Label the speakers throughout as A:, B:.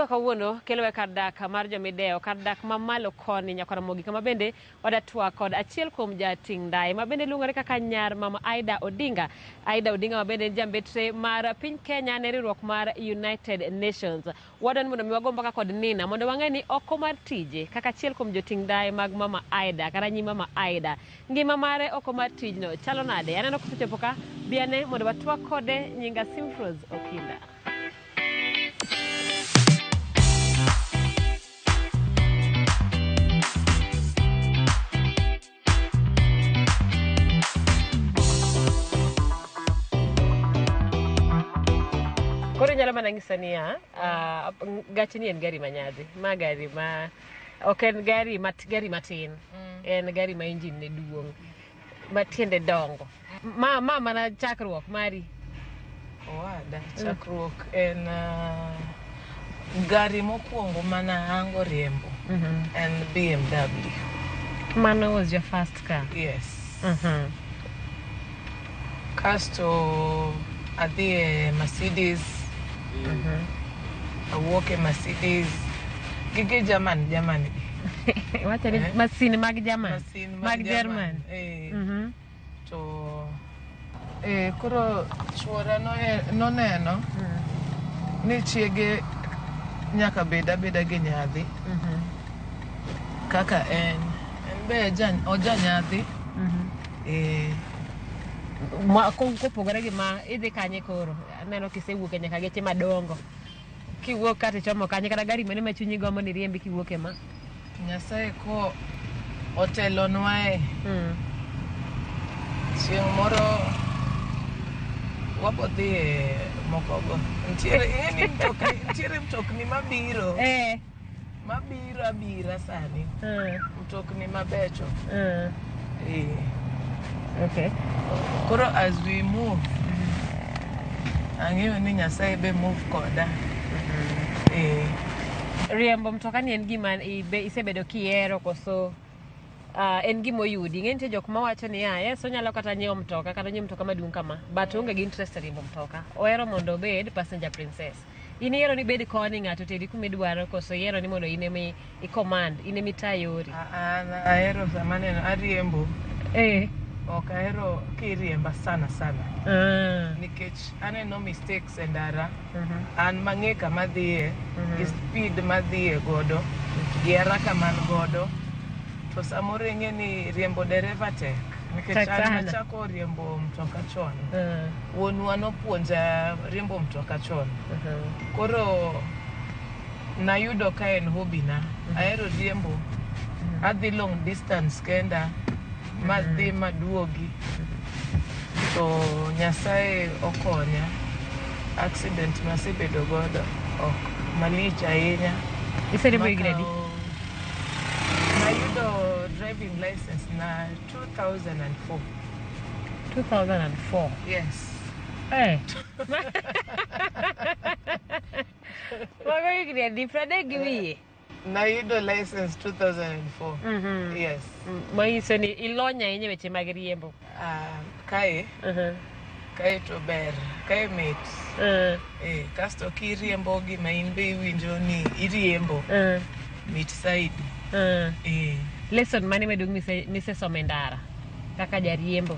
A: Chenro kawuono kelowa kar dak mar jomidewo, kar dak mamalo koni Nyakwar Ramogi, kama bende wadatwak kod achiel kuom jating' ndaye ma bende luongore kaka nyar mama Aida Odinga. Aida Odinga ma bende en jambetre mar piny Kenya ne riwruok mar United Nations. Wadwa ni mondo mi wago mbaka kod Nina mondo wang'e ni oko mar tije kaka achiel kuom joting' ndaye mag mama Aida kata nyi mama Aida, ngima mare oko mar tijno chalo nade? Aneno kosechopo ka, bi ane mondo watwak kode. Nyinga Simfrose Okinda. Koro inyalo mana nyisa niya, gachni en gari manyadhi. Ma gari ma ok en gari mat, gari matin. En gari ma engine ne duong', ma tiende dongo. Ma mana chakruok mari.
B: Owada, chakruok en gari mokwongo mana hango riembo en BMW.
A: Mano was your first car.
B: Yes. Kasto adhi e Mercedes. Awuok e Mercedes. Gige German, German gi.
A: Wacho ni
B: Eh?
A: masin mag German.
B: Masin
A: mag German.
B: Eh. To koro chuora noneno ni chiege nyaka bed abeda gi nyadhi kaka en. En be oja nyadhi.
A: Ma, kopogore gi ma idhi kanye koro? Aneno kisewuok e nyaka geche madongo. Kiwuok ka tichomo kanye kata gari mane ma chunyi gombo ni riembi kiwuok e ma?
B: Nyasaye ko otelonwae. Chieng' moro wabo dhi e mokogo. Nitiere, ing'e ni mtokni, nitiere mtokni mabiro. Mabiro abira sani. Mtokni mabecho. Koro as we move, ang'eyo ni Nyasaye be move koda.
A: Riembo mtoka ni en gima isebedo kihero koso en gima oyudi? Ing'e nitie jok mawacho niya, yes, onyalo kata nyiewo mtoka kata nyiewo mtoka maduong' kama, but oonge gi interest e riembo mtoka. Ohero mondo obed passenger princess. In ihero ni ibed koni ng'ato oteri kuma idwaro koso ihero ni mondo in ema i command, in ema ita yori?
B: An ahero sama aneno ariembo. Ok ahero kiriemba sana sana. Nikech aneno mistakes e ndara. An mang'e kama adhiye, gi speed madhiye godo, gi haraka man godo. To samoro ing'e ni riembo dereva tek. Nikech
A: Tek
B: an
A: sana.
B: nachako riembo mtoka chon. Wuonwa nopuonja riembo mtoka chon. Koro nayudo ka en hobby na. Ahero riembo. Adhi long distance kenda. Madhi maduogi. To Nyasaye okonya. Accident masebedo godo ok malich ahinya.
A: Iseriembo higni adi?
B: Nayudo driving license na 2004.
A: 2004?
B: Yes.
A: Mago higni adi? 30 gi wiye?
B: Nayudo license 2004. Yes.
A: Manyiso ni ilony ahinya e weche mag riembo.
B: Kae. Kae to ber, kae mit. Kasto kiriembo gima in be iwinjo ni iriembo. Mit saidi.
A: Lesson mane maduong' misesomo e ndara kaka jariembo?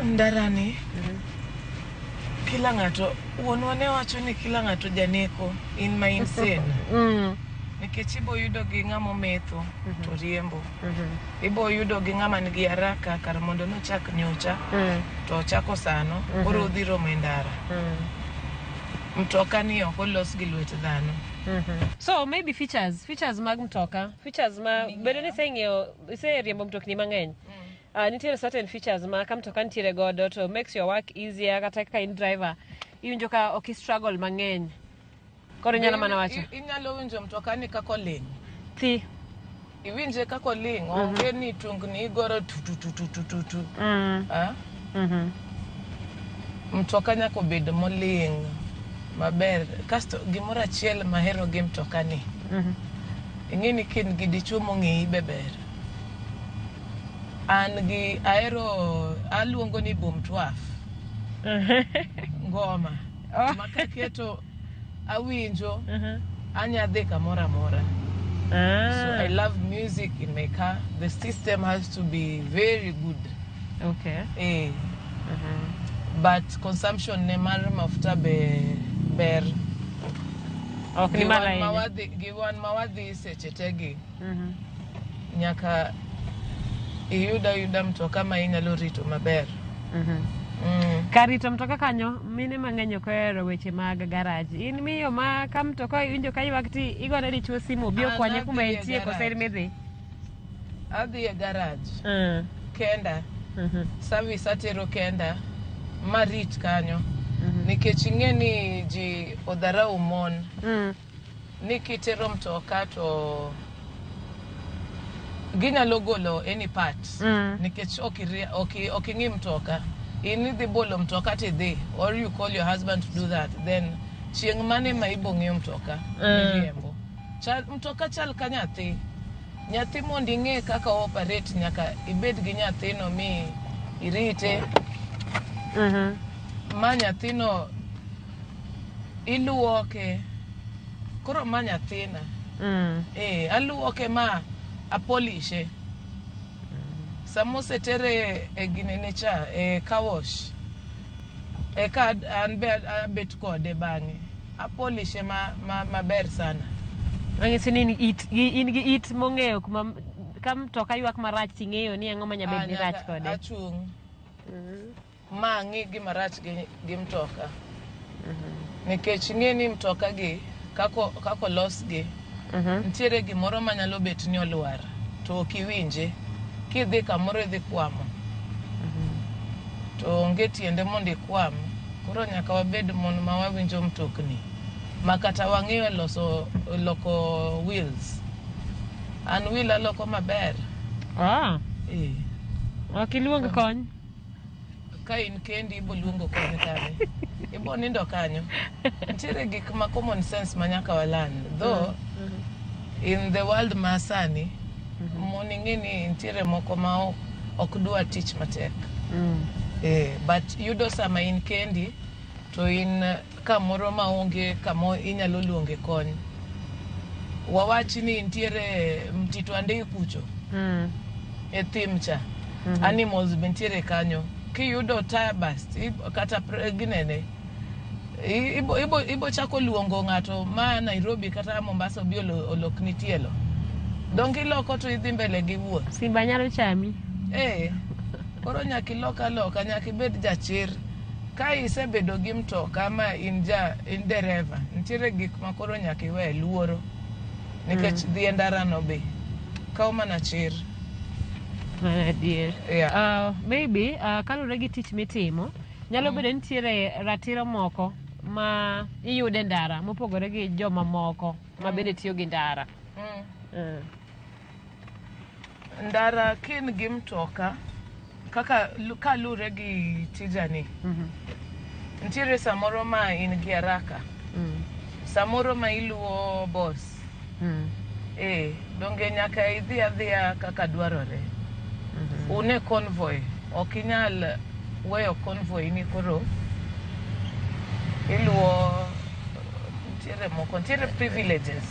B: Ndara ni, kila ng'ato, wuonwa ne wacho ni kila ng'ato janeko in ma in sane. Nikech ibo yudo gi ng'ama ometho to riembo. Ibo yudo gi ng'ama nigi haraka kar mondo nochak nyocha to ochako sano, koro udhi romo e ndara. Mtoka ni ok olos gi lwet dhano.
A: So maybe features mag mtoka, features ma bedo ni iseng'iewo, iseriembo mtokni mang'eny. Nitiere certain features ma ka mtoka nitiere godo to makes your work easier, kata ka in driver iwinjo ka ok i struggle mang'eny. Koro inyalo mana wacho.
B: Inyalo winjo mtoka ni kaka oling'.
A: Thi.
B: Iwinje kaka oling', onge ni tungni igoro tu tu tu tu tu tu tu. Mtoka nyaka obed moling' maber. Kasto gimoro achiel mahero gi mtoka ni. Ing'e ni ka in gi dichuo mong'eyi be ber. An gi ahero aluongo ni boom twaf. Ngoma. Ma kaketo Awinjo anya dhi kamoro amora. So I love music in my car. The system has to be very good. But consumption ne mar mafuta be ber.
A: Ok ni
B: Gi
A: malo
B: wan ma
A: ahinya.
B: Gi wan ma wadhi seche te gi nyaka iyud ayuda mtoka ma inyalo rito maber.
A: Kar rito mtoka kanyo, mine mang'eny ok ohero weche mag garaj. In miyo ma ka mtoka iwinjo ka ywak ti igone dichuo simu obi
B: An
A: okonye kuma
B: adhi e
A: entie koso
B: garaj.
A: in midhi?
B: Adhi e garaj kenda, service atero kenda marit kanyo nikech ing'e ni ji odharau mon ni kitero mtoka to ginyalo golo any part nikech ok ing'i mtoka. In idhi bolo mtoka tidhi, or you call your husband to do that. Then chieng' mane ma ibo ng'iyo mtoka miriembo. Chal, mtoka chal ka nyathi. Nyathi mondo ing'e kaka o operate nyaka ibed gi nyathino mi irite ma nyathino iluoke. Koro ma nyathina. Aluoke ma apolishe. Sama osetere e ginene cha, e car wash, eka an be abet kode bang'e. Apolishe ma maber sana.
A: Manyiso ni in gi it mong'eyo kuma ka mtoka ywak marach ting'eyo ni ang'o manya bet ni rach
B: Nyaka
A: kode.
B: achung' ma ang'i gima rach gi mtoka. Nikech ing'e ni mtoka gi kako losgi, nitiere gimoro manyalo bet ni olwar to ok iwinje. Kidhi kamoro idhi kwamo. To onge tiende mondo ikwam. Koro nyaka wabed mon ma wawinjo mtokni. Ma kata wang'eyo loso loko wheels. An wheel aloko maber.
A: Ok iluong kony.
B: Ka in kendi ibo luongo kony kanye. Ibo nindo kanyo. Nitiere gik ma common sense ma nyaka walan. Though in the world ma sani, mon ing'e ni nitiere moko ma ok dwa tich matek. But yudo sama in kendi to in kamoro maonge kama inyalo luonge kony. Wawach ni nitiere Mtito Andei kucho e thim cha. Animals be nitiere kanyo. Kiyudo tire burst kata ginene ibo chako luongo ng'ato ma Nairobi kata Mombasa obi olokni tielo. Donge iloko to idhi mbele gi wuoth.
A: Simba nyalo chami.
B: Koro nyaka ilok aloka, nyaka ibed jachir. Ka isebedo gi mtoka ma in dereva, nitiere gik ma koro nyaka iwe luoro. Nikech dhi e ndara no be kawo mana chir.
A: Mano adier. Maybe kaluwore gi tich mitimo, nyalo bedo ni nitiere ratiro moko ma iyudo e ndara mopogore gi joma moko ma bende tiyo gi ndara.
B: Ndara kin gi mtoka kaka kalure gi tijani. Nitiere samoro ma in gi haraka. Samoro ma iluwo boss. Donge nyaka idhi adhiya kaka dwarore. Une convoy, ok inyal weyo convoy ni koro iluwo. Nitiere moko, nitiere privileges.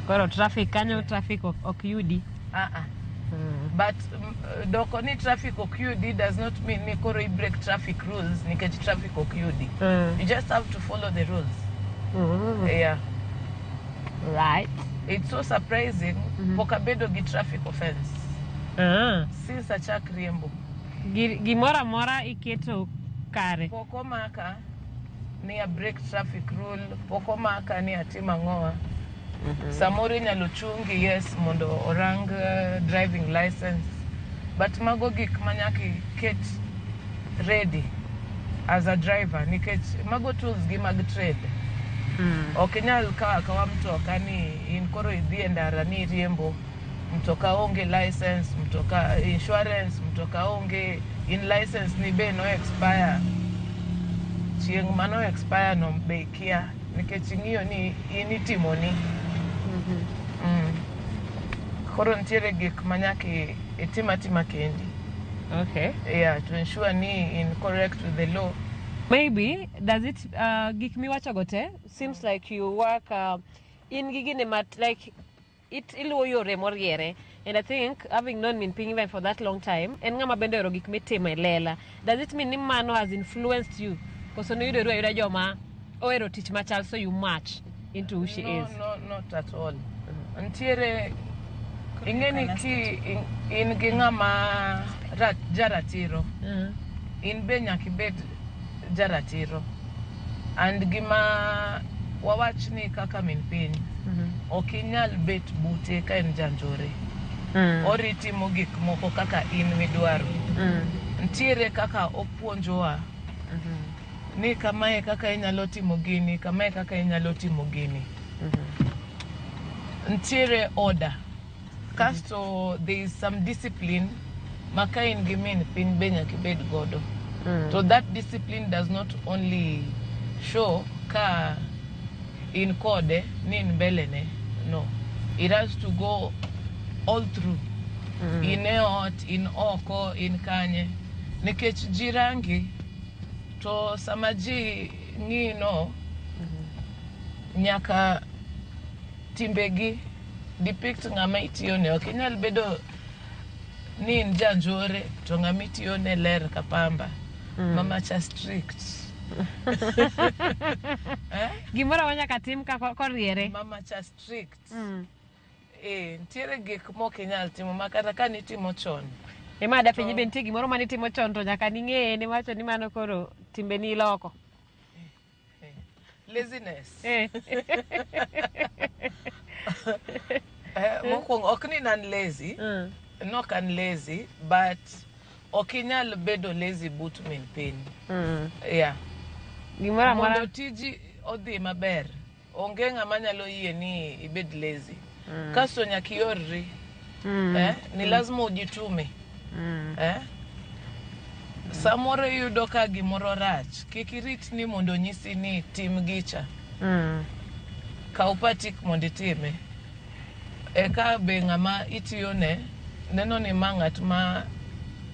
A: Koro traffic kanyo traffic ok yudi.
B: But doko ni traffic ok yudi does not mean ni koro i break traffic rules nikech traffic ok yudi. You just have to follow the rules. Yeah. It's so surprising. Pok abedo gi traffic offense since achak riembo.
A: Gimoro amora iketo kare.
B: Pok omaka ni a break traffic rule, pok omaka ni atim ang'owa. Samoro inyalo chungi, yes, mondo orang driving license, but mago gik ma nyaka iket ready as a driver nikech mago tools gi mag trade. Ok inyal kawo akawa mtoka ni in koro idhi e ndara ni iriembo mtoka onge license, mtoka insurance, mtoka onge in license ni be no expire. Chieng' mano expire no be ikia nikech ing'iyo ni in itimoni. Koro nitiere gik ma nyaka itim atima kendi. Yeah, to ensure ni in correct with the law.
A: Maybe does it gik miwachogo te seems like you work in gi gine mat like it iluwo yore moriere. And I think having known Min Piny even for that long time, en ng'ama bende ohero gik mitimo e lela. Does it mean ni mano has influenced you? Koso niyudoru ayuda joma ohero tich machal, so you match into who she
B: No,
A: is?
B: no, not at all. Ntiere ing'e ni ki in gi ng'ama jaratiro, in be nyaka ibed jaratiro. And gima wawach ni kaka min piny, ok inyal bet bute ka en janjore. Ori timo gik moko kaka in midwaro. Ntiere kaka opuonjowa ni kamae kaka inyalo timo gini, kamae kaka inyalo timo gini. Ntiere order. Kasto there is some discipline ma ka in gi min piny be nyaka ibed godo. To that discipline does not only show ka in kode ni in mbele ne. No. It has to go all through. In e ot, in oko, in kanye. Nikech ji rangi, to sama ji ng'i no, nyaka timbegi depict ng'ama itiyone. Ok inyal bedo ni in janjore to ng'ama itiyone ler ka pamba. Mama cha strict. Eh?
A: Gimoro amora nyaka tim ka koriere.
B: Mama cha strict. Eh, nitiere gik mok inyal timo ma kata ka nitimo chon.
A: Ema da penji be nitie gimoro manitimo chon to nyaka ning'e niwacho ni mano koro timbeni iloko.
B: Eh, laziness. Eh, mokwongo ok ni nan lazy. Nok an lazy, but ok inyal bedo lazy but min piny. Yeah.
A: Gimoro amora.
B: Mondo tiji odhi maber, onge ng'ama nyalo yie ni ibed lazy. Kasto nyaka iorri. Eh? Ni lazima ujitume. Eh? Samoro iyudo ka gimoro rach, kik irit ni mondo onyisi ni tim gicha. Kaw patik mondo itime. Eka be ng'ama itiyone neno ni ma ng'at ma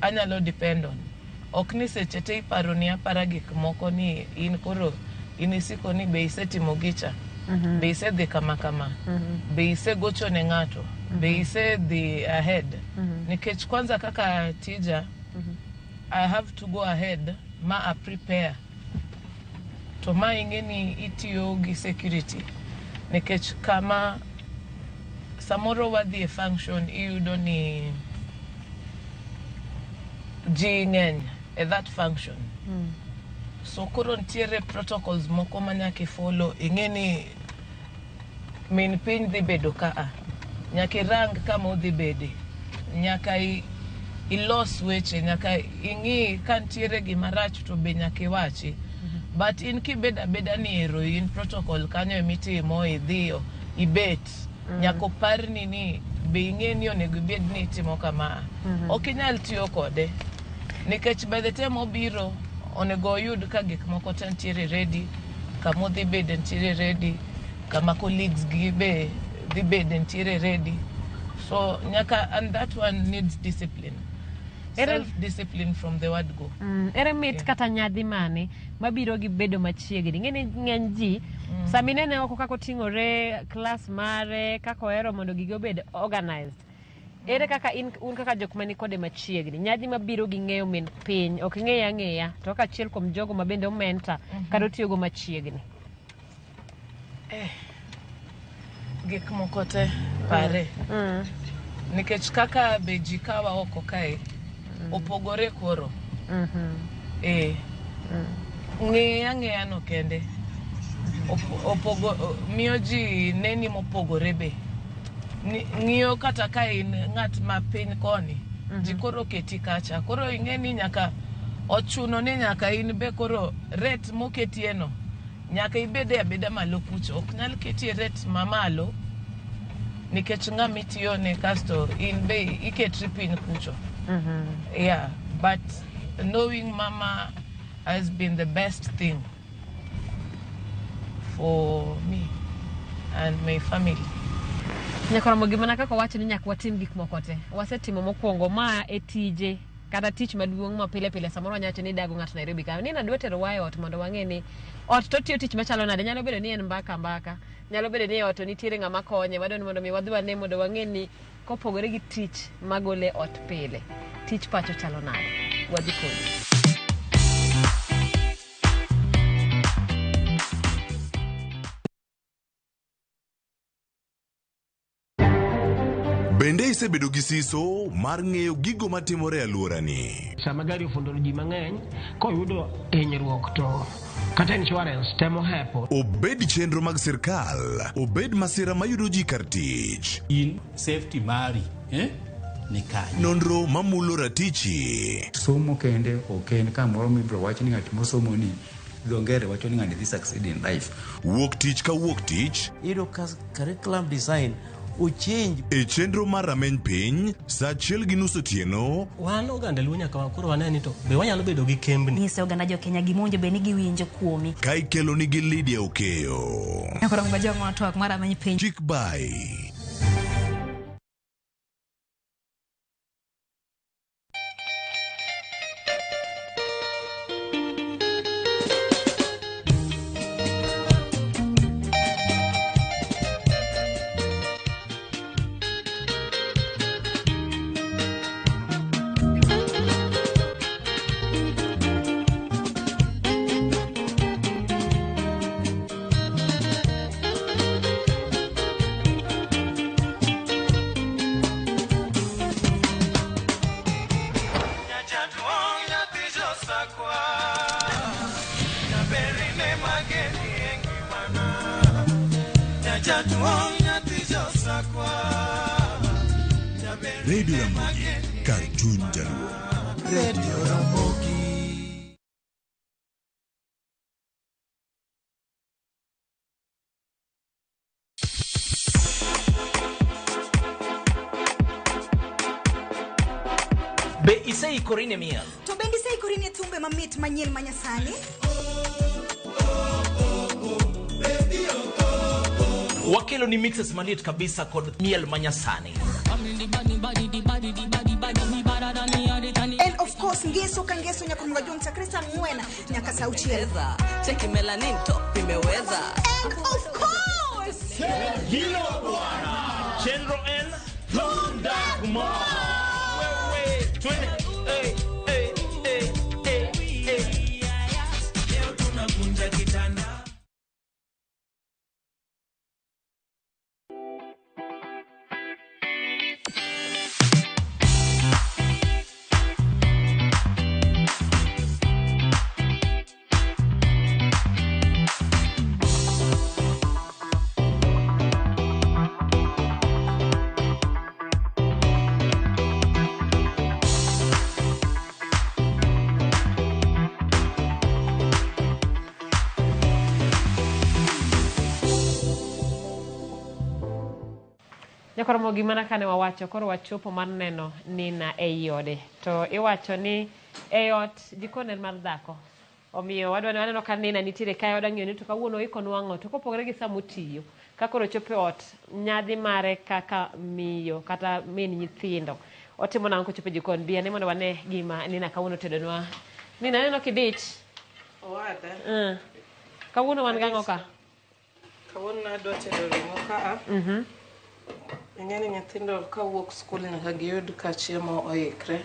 B: anyalo depend on. Ok ni seche te iparo ni apara gik moko ni in koro in isiko ni be isetimo gicha. Be isedhi kama kama. Be isegocho ne ng'ato. Be isedhi ahead. Nikech kwanza kaka tija, I have to go ahead ma a prepare. To ma ing'e ni itiyo gi security. Nikech kama samoro wadhi e function iyudo ni ji ng'eny e that function. So koro nitiere protocols moko ma nyaka ifollow. Ing'e ni min piny dhi bedo kaa. Nyaka irang kama odhi bede. Nyaka ilos weche, nyaka ing'i ka nitiere gima rach to be nyaka iwachi. But in kibedo abeda ni ero in protocol kanyo emitimo idhiyo ibet. Nyaka oparni ni be ing'e ni onego ibed ni itimo kama. Ok inyal tiyo kode. Nikech by the time obiro, onego oyud ka gik moko te nitiere ready, kama odhi bede nitiere ready, kama colleagues gi be dhi bede nitiere ready. So nyaka, and that one needs discipline. Self discipline from the word go.
A: Ere mit kata nyadhi mane mabiro gi bedo machiegni? Ing'e ni ng'eny ji sama inene oko kaka oting'ore class mare, kaka ohero mondo gige obed organized. Ere kaka in, un kaka jok mani kode machiegni, nyadhi mabiro gi ng'eyo min piny, ok ing'eye ang'eya, to kaka achiel kuom jogo ma bende omenta kata otiyogo machiegni?
B: Eh, gik moko te pare. Nikech kaka be ji kawa oko kae, opogore koro. Eh. Ng'eya ang'eya no kende. Opogo, miyo ji neni mopogore be. Ng'iyo kata ka in ng'at ma piny koni, ji koro keti kacha. Koro ing'e ni nyaka ochuno ni nyaka in be koro rate moketie no nyaka ibede abeda malo kucho. Ok nyal ketie rate mamalo nikech ng'ama itiyone kasto in be iketri piny kucho. Yeah, but knowing mama has been the best thing for me and my family.
A: Nyaka romo gimana kaka owacho ni nyaka watim gik moko te. Wasetimo mokwongo ma e tije. Kata tich maduong' ma pile pile samoro wanyalo wacho ni idago ng'ato Nairobi ka. Nina dwa tero wa e ot mondo wang'e ni ot to otiyo tich machalo nade. Nyalo bedo ni en mbaka mbaka. Nyalo bedo ni e ot to nitiere ng'ama konye. Wadwa ni mondo mi wadhi wane mondo wang'e ni kopogore gi tich magole ot pile, tich pacho chalo nade. Wadhi kodi.
C: Bende isebedo gi siso mar ng'eyo gigo matimore e alworani?
D: Sama gari ofundoro ji mang'eny, koyudo hinyruok to kata insurance temo hepo.
C: Obed chenro mag sirkal, obed masira mayudo ji kar tich.
E: In safety mari eh, ni kanye?
C: Nonro mamulo ratichi.
F: Somo kende ok en kamoro mibiro wach ni ng'at mosomo ni dho ngere wacho ni ng'ani dhi succeed in life.
C: Wuok tich ka wuok tich.
G: Iyudo ka curriculum design ochange.
C: E chenro mar rameny piny, saa achiel gi nus otieno.
H: Wan oganda Luo nyaka koro wane ni to be wanyalo bedo gi kembni.
I: Nyise oganda jo Kenya gima owinjo bed ni giwinjo kuomi.
C: Ka ikeloni gi Lydia Okeyo.
I: Koro ng'wa twak mar rameny piny.
C: Kik bai. Radio Ramogi, kar chuny jaluo.
G: Radio Ramogi.
J: Be iseikori ne miel?
K: To bende iseikori ne thumbe mamit manyien manyasani?
J: Wakelo ni mixes maliet kabisa kod miel manyasani.
K: And of course ngeso ka ngeso nyaka onego jong chakre saa ang'wen nyaka saa auchiel.
L: Cheki melanin top imeweza.
K: And of course
J: Hilo bwana. Chenro en Tunda Kumar. Wewe twende. Hey, hey, hey, hey, hey.
G: Leo tunavunja kitanda.
A: Nyakoromogi mana kane wawacho koro wachopo mar neno Nina ei ode to iwacho ni ei ot jikon en mar dhako omiyo wadwa ni waneno ka Nina nitiere kae wadwa ng'eyo ni to kawuono oikonwa ang'o to kopogore gi sama otiyo ka koro ochopo e ot nyadhi mare kaka miyo kata min nyithindo otimo nang'o kochopo e jikon bi ane mondo wane gima Nina kawuono otedonwa. Nina aneno kidich.
B: Owada.
A: Kawuono wan gang'o ka?
B: Kawuono adwa tedo ring'o kaa. Ing'e ni nyithindo kawuok skul nyaka giyud ka chiemo oikre.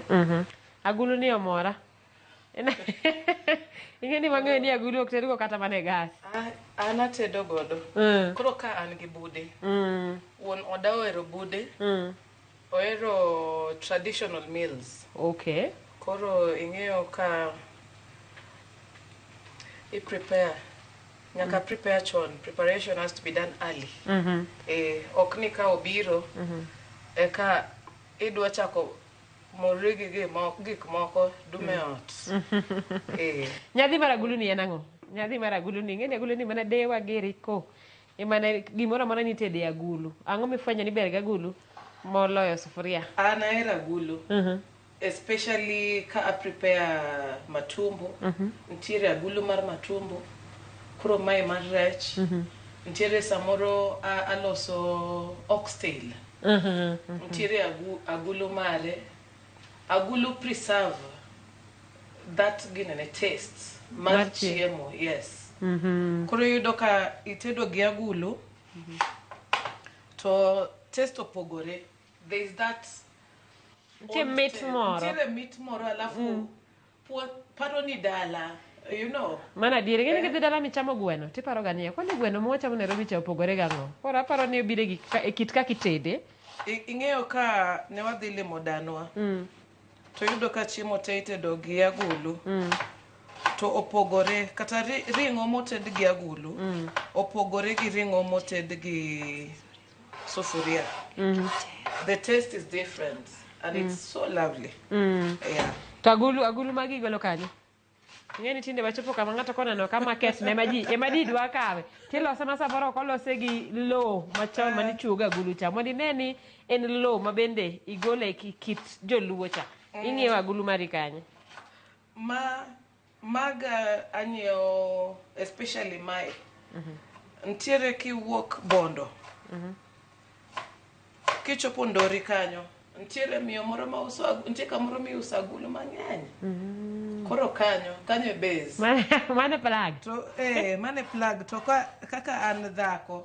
A: Agulu ni omora. Ing'e ni wang'eyo ni agulu ok tedgo kata mana e gas.
B: An atedo godo. Koro ka an gi bude. Wuon oda ohero bude. Ohero traditional meals.
A: Okay.
B: Koro ing'eyo ka i prepare. Nyaka prepare chon. Preparation has to be done early. Ok ni ka obiro, eka idwa chako morri gi gik moko dume ot.
A: Nyadhi mar agulu ni en ang'o? Nyadhi mar agulu ni, ing'e ni agulu ni mana dewa giri ko. Emana gimoro amora nitede e agulu. Ang'o mifwenyo ni ber gi agulu moloyo sufuria?
B: An ahero agulu. Especially ka a prepare matumbo. Nitiere agulu mar matumbo. Koro mae mar rech. Nitiere samoro aloso oxtail. Nitiere agulu mare. Agulu preserve that ginene taste mar
A: Mar chiemo.
B: chiemo, yes. Koro iyudo ka itedo gi agulu to taste opogore. There is that
A: Nitie
B: old
A: mit
B: taste.
A: moro.
B: Nitiere mit moro alafu paro ni dala.
A: Mana adier, ing'e ni kidhi dala michamo gweno, tiparo ga niya, kwani gweno mwachamo Nairobi cha opogore gang'o? Koro aparo ni obiro e kit kaka itede.
B: Ing'eyo ka ne wadhi limo danwa to yudo ka chiemo te itedo gi agulu to opogore kata ring'o moted gi agulu opogore gi ring'o moted gi sufuria. The taste is different and it's so lovely. Yeah.
A: To agulu magi igolo kanye? Ing'e ni tinde wachopo kama ng'ato koneno ka market ne ema ji ema ji dwa kawe. Tilose ma samoro ok olose gi lowo machon manichuogo agulu cha. Mondo ine ni en lowo ma bende igole e kit joluo cha. Ing'iewo agulu mari kanye?
B: Ma maga anyiewo, especially mae ntiere kiwuok Bondo kichopo Ndori kanyo, ntiere miyo moro mauso nitie kamoro miuso agulu mang'eny. Koro kanyo e base.
A: Mane plug.
B: To mane plug to kaka an dhako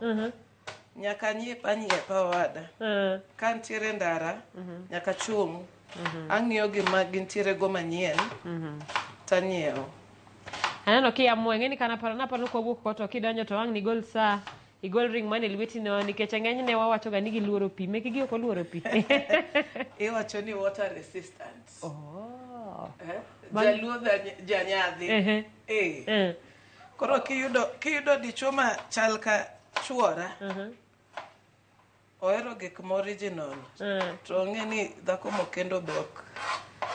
B: nyaka nyiep anyiepa owada. Ka ntiere ndara nyaka chung ang'iyo gima gintiere go manyien tanyiewo.
A: Aneno kiamua, ing'e ni kana naparo ni kwawuok ko to kidonjo to wang' nigol saa, igol ring mane lweti no, nikech ng'enyne wawacho ga ni giluoro pi. Mekgi ok oluoro pi.
B: Iwacho ni water resistant.
A: Oh.
B: Eh? Jaluo janyadhi. Koro kiyudo dichuo ma chal ka chuora, ohero gik ma original, to ong'e ni dhako mokendo be ok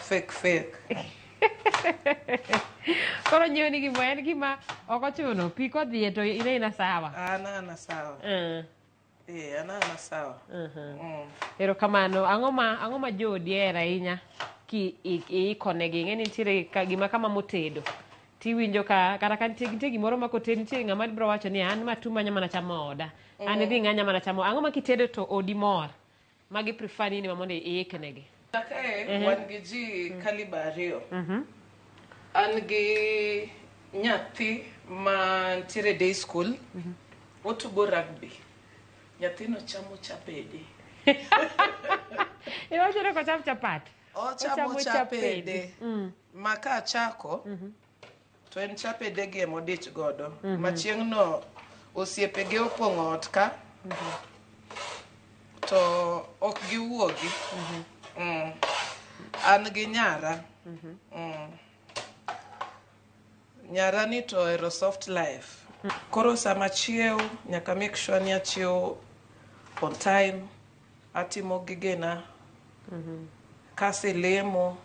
B: fake fake.
A: Koro nyiewo ni gima en gima ok ochuno pi kodhiye to in aina sawa.
B: An ana sawa. Eh, an ana sawa.
A: Erokamano. Ang'o ma joodi ohero ahinya ki iikonegi? Ing'e ni nitiere gima kama motedo. Tiwinjo ka kata ka nitie gimoro ma koted, nitie ng'ama biro wacho ni an matuma anya mana chamo oda. An ring'o anya mana chamo. Ang'o ma kitedo to odi mor? Magi prefer ni in mondo iiknegi.
B: Kae wan gi ji kaliba ariyo. An gi nyathi ma ntiere day school, otugo rugby. Nyathino chamo chapede.
A: Iwacho ni ok ocham chapat.
B: Ochamo chapede. Ma ka achako, to en chapede gi emodich godo. Ma chieng'no osiepege opong'o ot ka, to ok giwuogi. An gi nyara. Nyara ni to ohero soft life. Koro sama chiew, nyaka make sure ni achiew on time, atimo gigena, kaselemo,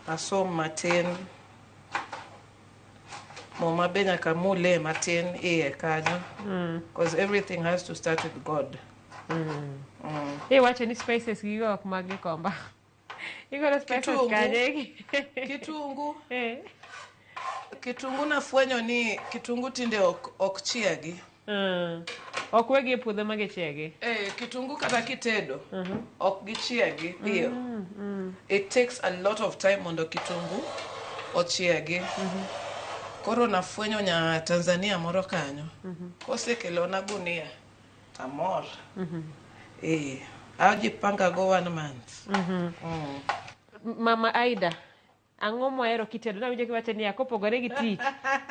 B: asom matin, muma be nyaka mule matin iye kanyo, because everything has to start with God.
A: Iwacho ni spices gigo ok mag Gikomba. Igolo spices
B: Kitungu.
A: kanye?
B: Kitungu. Kitungu nafwenyo ni kitungu tinde ok chiegi.
A: Ok wegi e puodho ma gichiegi.
B: Eh, kitungu kata kitedo ok gichiegi piyo. It takes a lot of time mondo kitungu ochiegi. Koro nafwenyo nya Tanzania moro kanyo. Kosekelona gunia, tamor. Eh, ajipanga go one month.
A: Mama Aida, ang'o mohero kitedo? Nawinjo kiwacho niya, kopogore gi tich,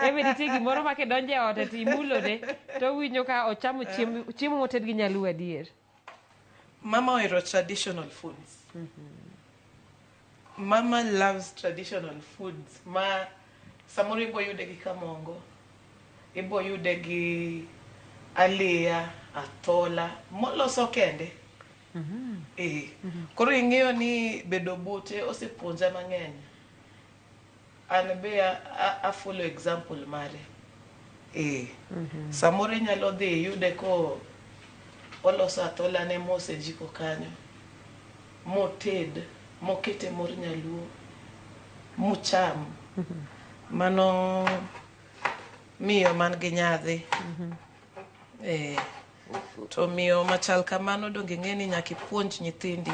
A: ebe nitie gimoro ma kidonjo e ode to imulone, to owinjo ka ochamo chiemo moted gi nyaluo adier.
B: Mama ohero traditional foods. Mama loves traditional foods. Ma samoro ibo yude gi kamongo, ibo yude gi aliya, athola, moloso kende. Eh. Koro ing'eyo ni bedo bute osepuonja mang'eny. An be a follow example mare. Eh. Samoro inyalo dhi iyude ko oloso athola ne mos e jiko kanyo, moted, mokete mor nyaluo, mucham. Mano miyo man gi nyadhi. Eh. To miyo machal kamano donge ing'e ni nyaka ipuonj nyithindi.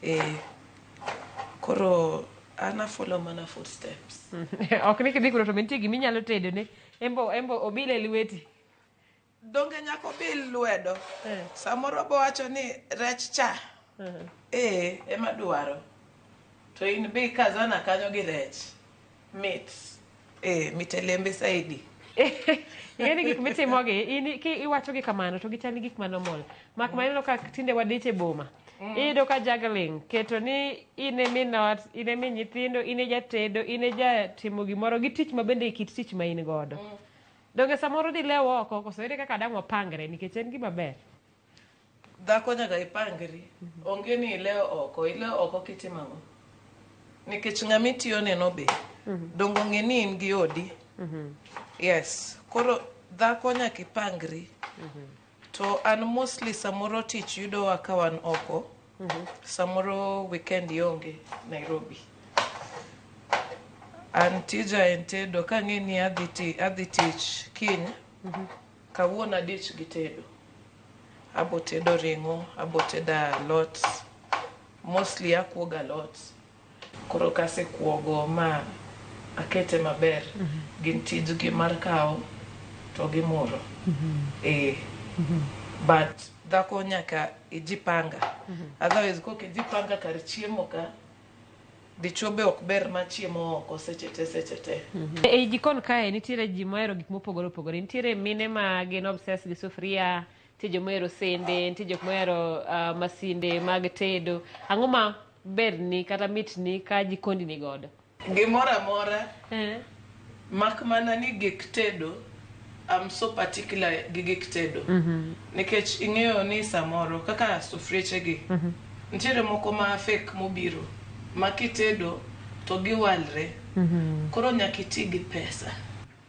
B: Eh, koro an a follow mana footsteps.
A: Ok ni kidhi kuno to be nitie gima inyalo tedo ne. Embo obile lweti.
B: Donge nyaka obil lwedo. Samoro bowacho ni rech cha. Eh, ema dwaro. To in be ikazana kanyo gi rech. Mit. Eh, mit e lembe saidi.
A: Ing'e ni gik mitimogi, in ki iwacho gi kamano to gichal ni gik ma normal. Mak mana ineno ka tinde wadich e boma. Iyudo ka juggling, keto ni in e min ot, in e min nyithindo, in e jatedo, in e jatimo gimoro gi tich ma bende kit tich ma in godo. Donge samoro dilew oko koso ere kaka dang' wapangre nikech en gima ber.
B: Dhako nyaka ipangri. Onge ni ilewo oko. Ilewo oko kitimo ang'o? Nikech ng'ama itiyo neno be. Donge ong'e ni in gi odi. Yes. Koro dhako nyaka ipangri. To an mostly samoro tich yudowa ka wan oko. Samoro weekend ionge Nairobi. An tija en tedo kang'e ni adhi tich kiny, kawuono adich gi tedo. Abo tedo ring'o, abo tedo alot. Mostly akuogo alot. Koro kasekuogo ma akete maber, gin tijgi mar kawo to gimuro. Eh. But dhako nyaka ijipanga. Otherwise kok ijipanga kar chiemo ka, dichuo be ok ber ma chiemo oko seche te seche te.
A: E jikon kae nitiere ji mohero gik mopogore opogore. Nitiere mine ma gin obsessed gi sufuria, nitie joma ohero sende, nitie jok mohero masinde mag tedo. Ang'o ma berni kata mitni ka jikondi ni godo?
B: Gimoro amora, mak mana ni gik tedo, I'm so particular gi gik tedo. Nikech ing'eyo ni samoro kaka sufrieche gi, nitiere moko ma fake mobiro, ma kitedo to giwalre. Koro nyaka iti gi pesa.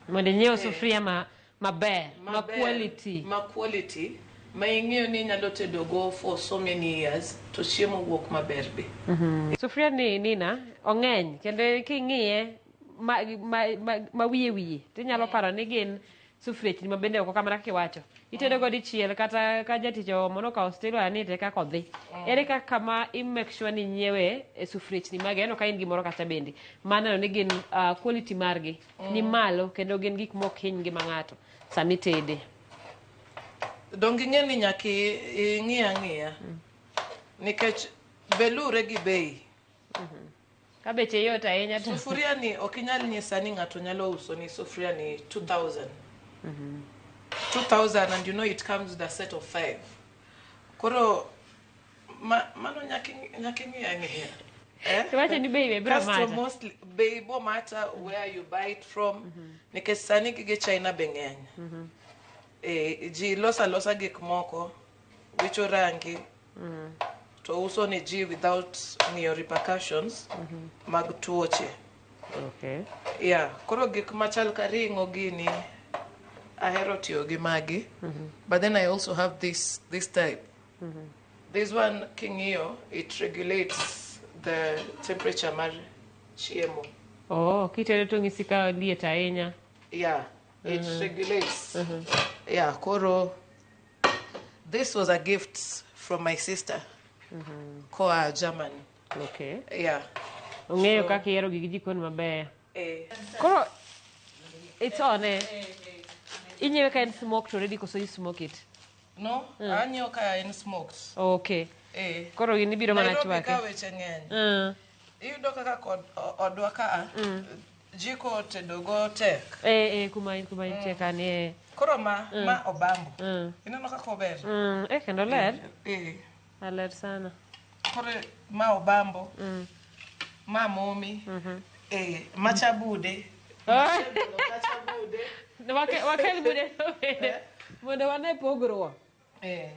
A: Mondo inyiew sufuria ma maber, ma
B: Maber,
A: quality.
B: Ma quality, ma ing'eyo ni inyalo tedo go for so many years to chiemo wuok maber be.
A: Sufuria ni Nina ong'eny kendo king'iye ma wiye wiye tinyalo paro ni gin sufriechni ma bende oko kamano kaka iwacho. Itedo go dichiel kata ka jatich oomo nokawo steel ni te kaka odhi. Ere kaka ma i make sure ni inyiewe e sufriechni magi aneno ka in gimoro kacha bende maneno ni gin quality margi ni malo kendo gin gik mok hiny ngima ng'ato sama itede.
B: Donge ing'e ni nyaka ing'i ang'iya. Nikech be lure gi bei.
A: Ka beche yot ahinya to
B: Sufuria ni ok inyal nyisa ni ng'ato nyalo uso ni sufuria ni 2000. 2000 and you know it comes with a set of 5. Koro mano nyaka ing'i ang'iya. Eh?
A: Iwacho ni bei be biro
B: Kasto
A: matter.
B: mostly bei bo matter where you buy it from. Nikech sani gige China be ng'eny. Eh, ji loso alosa gik moko, wicho rangi, to uso ne ji without ng'iyo repercussions mag tuoche.
A: Okay.
B: Yeah, koro gik machal ka ring'o gini, ahero tiyo gi magi. But then I also have this type. This one king'iyo, it regulates the temperature mar chiemo.
A: Oh, kitedo to ng'isi ka liet ahinya.
B: Yeah, it regulates. Yeah, koro this was a gift from my sister. Koa Germany.
A: Okay.
B: Yeah.
A: Ong'eyo kaka ihero gig jikon maber.
B: Eh.
A: Koro it's on eh. Inyiewe ka en smoked already koso you smoke it?
B: No, anyiewo ka en smoked.
A: Okay.
B: Eh.
A: Koro in ibiro mana
B: Nairobi
A: chwake.
B: ka weche ng'eny. Iyudo kaka kod odwa ka jiko tedo go tek.
A: Eh, kuma intie kani eh.
B: Koro ma obambo. Ineno kaka ober?
A: Eh, kendo ler.
B: Eh.
A: Aler sana.
B: Koro ma obambo. Ma momi. Eh, macha bude. Macha bude.
A: Wakel bude bende mondo wane pogruok.
B: Eh.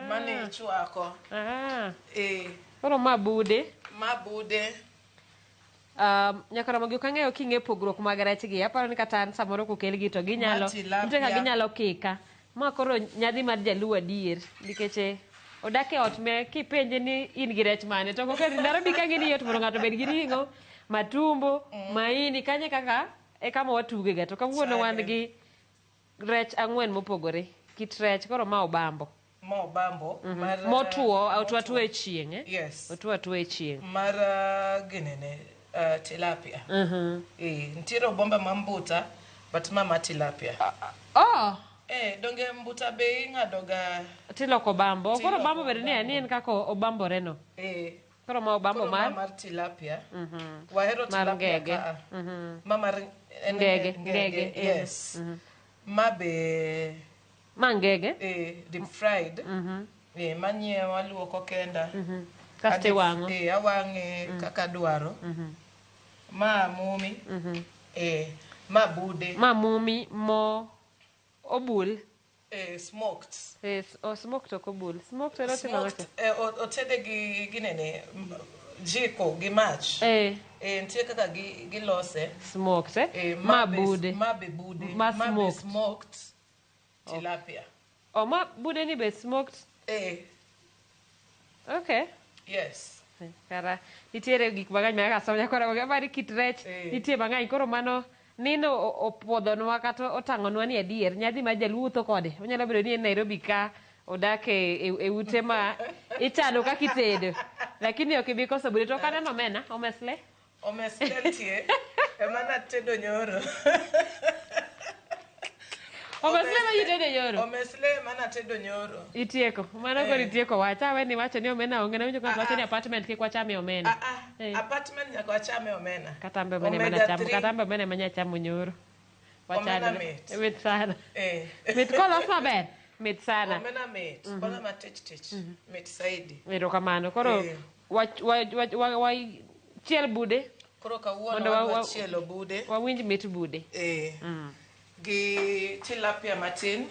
B: Mane ichwako.
A: Ah.
B: Eh.
A: Koro ma bude.
B: Ma bude.
A: Nyaka Ramogi ok ang'eyo king'e pogruok mag rech gi. Aparo ni kata an samoro kokelgi to ginyalo
B: Ma tilapia.
A: nitie kaka ginyalo kika. Ma koro nyadhi mar jaluo adier nikech odak e ot me kipenje ni in gi rech mane to ok Nairobi ka gini yot mondo ng'ato obed gi ring'o, matumbo, maini kanye kaka e kama watuge ga. To kawuono wan gi rech ang'wen mopogore. Kit rech koro ma obambo.
B: Ma obambo mar
A: Motuo, otwo atwoa e chieng', eh?
B: Yes.
A: Otwo atwoa e chieng'.
B: Mar ginene tilapia. Eh, nitiere obomba ma mbuta but ma tilapia.
A: Oh!
B: Eh, donge mbuta be ing'ado ga
A: Tiloko obambo. Koro
B: Tiloko
A: obambo bende ni en kaka obambore no.
B: Eh.
A: Koro ma obambo
B: Koro ma
A: mar
B: mar tilapia. Wahero
A: Mar
B: tilapia
A: ngege.
B: ka. Ma mar en
A: Ngege, ngege, eh.
B: Yes. Ma be
A: Ma ngege.
B: Eh, deep fried. Eh, manyiewo aluoko kenda.
A: Kasto iwang'o.
B: Eh, awang'e kaka adwaro. Ma mumi. Eh, ma bude.
A: Ma mumi mo obul.
B: Eh, smoked.
A: Eh, oh, smoked ok obul. Smoked en otimo
B: Smoked,
A: ng'ato.
B: eh, otede gi ginene jiko gi mach.
A: Eh.
B: Eh, nitie kaka gilose.
A: Smoked, eh?
B: Eh,
A: Ma
B: be-
A: bude.
B: Ma be bude.
A: Ma
B: Ma be
A: smoked.
B: smoked tilapia.
A: Oh, ma bude ni be smoked.
B: Eh.
A: Okay.
B: Yes.
A: Kara nitiere gik mang'eny ma kaka somo koro aparo ni kit rech nitie mang'eny koro mano nino opuodhonwa kata otang'onwa ni adier nyadhi ma jaluo wuotho kode onyalo bedo ni en Nairobi ka odak e ute ma ichano kaka itedo lakini ok ibi koso bude to ok aneno omena omesle
B: Omesle nitie. Ema natedo nyoro.
A: Omesle ma itedo nyoro?
B: Omesle ema natedo nyoro.
A: Itieko mano koro itieko wach awe ni wacho ni omena onge nawinjo ka wacho ni apartment kik wachame omena
B: Apartment nyaka wachame omena.
A: Katambe omena ema
B: Omega
A: nachamo
B: 3.
A: katambe omena ema nyachamo nyoro
B: Omena
A: Wachane.
B: mit.
A: Mit sana
B: Eh.
A: mit kolos maber mit sana
B: Omena mit. Kwanza matich tich. Mit saidi.
A: Erokamano. Koro
B: Eh.
A: wa chiel bude
B: Koro kawuono
A: Mondo
B: wadwa chielo bude.
A: wawinj mit bude.
B: Eh. Gi tilapia matin.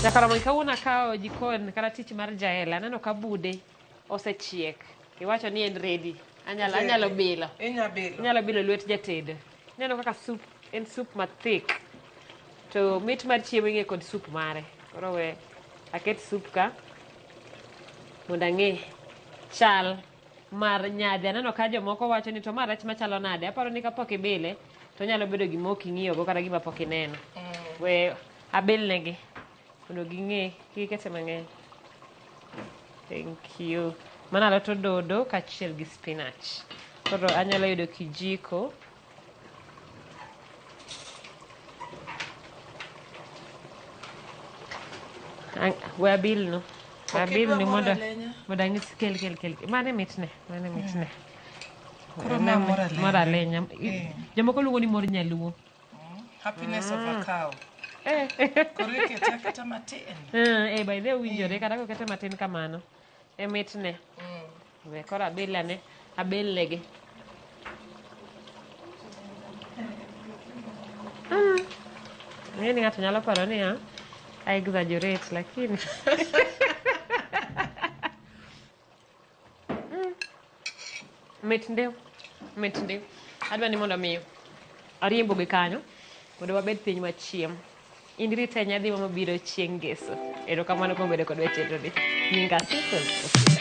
A: Nyakaramogi kawuono akawo jikon kata tich mar jaela aneno ka bude osechiek. Iwacho ni en ready. Anyalo bilo.
B: Inya bilo.
A: Inyalo bilo lwet jatedo. Ineno kaka soup en soup mathik. To mit mar chiemo ing'e kod soup mare. Koro we aket soup ka mondo ang'e chal mar nyadhi. Aneno ka jomoko wacho ni to ma rech machalo nade. Aparo ni kapok ibile to onyalo bedo gima ok ing'iyogo kata gima pok ineno. We abilnegi mondo ging'e kik ikete mang'eny. Thank you. Mano alot ododo kaachiel gi spinach. Koro anyalo yudo kijiko. We abilnu. We
B: Ok idwa
A: abilnu
B: mor
A: mondo
B: alenya?
A: mondo ang'is kel kel kel. Mane mitne, mane mitne.
B: Koro ma mor alenya.
A: Mor alenya.
B: Eh.
A: Jomoko luongo ni mor nyaluo.
B: Happiness of a cow. Koro ikete aketa matin.
A: Eh, by the way owinjore kata kokete matin kamano. E mitne. We koro abilane, abilnegi. Ng'e ni ng'ato nyalo paro niya, I exaggerate lakini. Mit ndi, mit ndi. Adwa ni mondo mi ariembo gi kanyo mondo wabed piny wachiem. In rite nyadhi mabiro chieng' ngeso. Erokamano kuom bedo kodwa e chenro ni. Nyinga Cecil Osila.